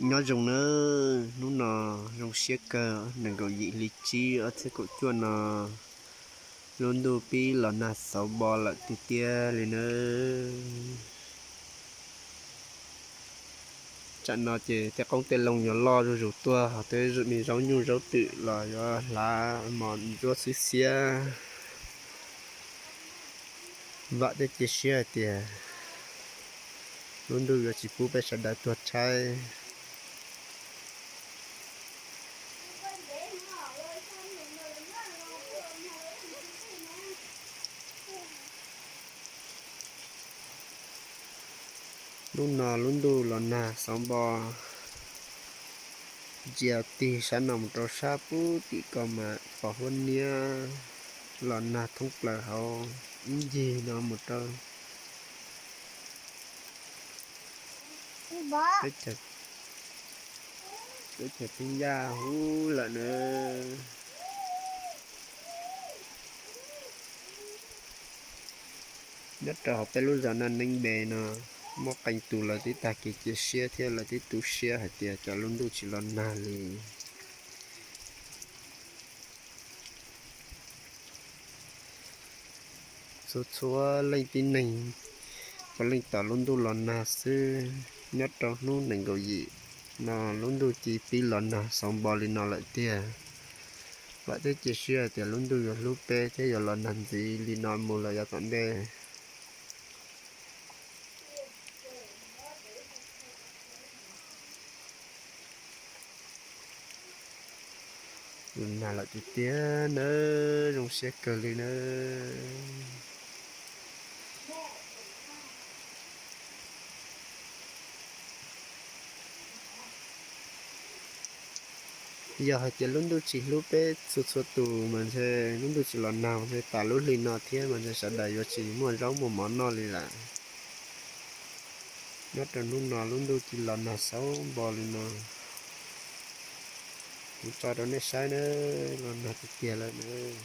Nyob zoo nawb, hnub no zoo siab kawg, nees nkaum yim hli tsib ob txhiab kaum cuaj no, lub ntuj pib los nag xauv npo lawm tiag tiag li nawb. Tsam no ces tej qoob tej loo yuav loj zuj zus tuaj, ho tej me zaub nyuj zaub twm los yuav hlav mos ntsuab xwb xiab. Vam thiab cia siab hais tias lub ntuj yuav tsis pub peb sawv daws tuag tshaib. Hnub no lub ntuj los nag xauv npo, ntsia tig sab no mus rau sab pub tim ko mas pom huab niab los nag thoob plaws hauv ib ncig no mus rau teb chaws Pheej Yaj huv lawm na. Nyob rau hauv peb lub zos Naj Neeb Npe no, muaj qee tus lawv twb tag kev cia siab thiab lawv twb tu siab hais tias cas lub ntuj tsis los nag li. Txhua txhua leej tib neeg puav leej tos lub ntuj los nag xwb. Nyob rau hnub nees nkaum yim no lub ntuj cia pib los nag xauv npo li no lawm tiag. Vam thiab cia siab hais tias lub ntuj yuav hlub peb thiab yuav los nag ntxiv li no mus lawm yav tom ntej. Los nag lawm tiag tiag nawb, zoo siab kawg li nawb. Yog hais tias lub ntuj tsis hlub peb txhua txhua tus mas ntshe lub ntuj tsis los nag ntshe tas lub hli no thiab mas ntshe sawv daws yuav tsis muaj zaub muaj mov noj li lawm. Nyob rau hnub no lub ntuj cia los nag xauv npo li no, kuv tso rau nej saib nawb, los nag tiag tiag lawm nawb.